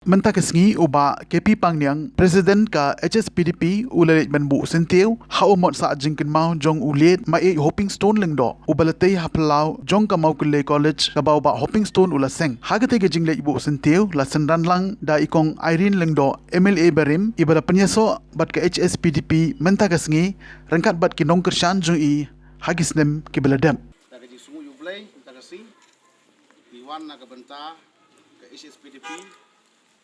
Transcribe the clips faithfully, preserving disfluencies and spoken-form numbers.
Mynta ka sngi u Bah K P Pangniang, President ka H S P D P, u la leit ban buh syntiew ha u mot sah jingkynmaw jong u Late Maieit Hopingstone Lyngdoh, uba la tei ha phyllaw jong ka Mawkyllei College, kaba u Bah Hopingstone u la seng. Ha katei ka jingleit buh syntiew la synran lang da i Kong Irene Lyngdoh, M L A barim, iba la pynïasoh bad ka H S P D P mynta ka sngi, ryngkat bad ki nongkyrshan jong i ha ki snem kiba la dep. Da ka jingsngew ïa U Blei mynta ka sngi, ngi wan na ka bynta ka H S P D P,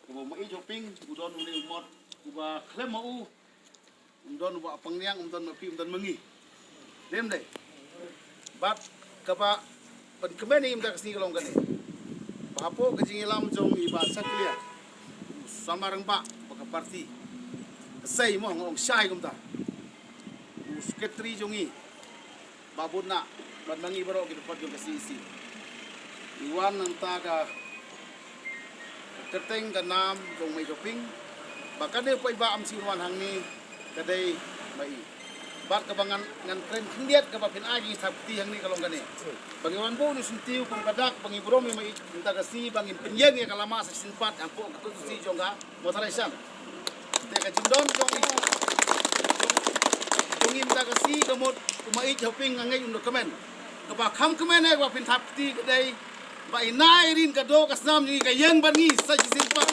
kaba u Maieit Hoping u don une u mot uba khlem ma u, um don u Bah Pangniang, um don ma phi, um don ma ngi. Dei ym dei? Bad kaba pynkmen ïa ngi mynta ka sngi ka long kane, ba hapoh ka jingïalam jong i Bah Shakliar, u samla rangbah bad ka party, ka sei mo, nga ong shai kumta, u secretary jong ngi, Bah Bun Nah, bad ma ngi baroh ki dkhot jong ka C E C, ngi wan na ka bynta ka kyrteng ka nam jong u Maieit Hoping, ba kane u paidbah, ym shym wan hangne, ka dei ma i. Bad kaba ngan, ngan kren khyndiat, kaba phin ai jingthap kti hangne ka long kane, ba ngi wan buh une u syntiew kum ka dak ba ngi burom ïa u Maieit mynta ka sngi, ba ngin pynïeng ïa ka lama sa shisien pat hapoh ka constituency jong ka Mawthadraishan. Te ka jingdon jong i, jong i mynta ka sngi, ka mut u Maieit Hoping, nga ngeit un da kmen. Kaba kham kmen eh, kaba phin thap kti, ka dei ba i Nai Irene ka doh ka snam jong ngi, ka ïeng bad ngi sa shisien pat.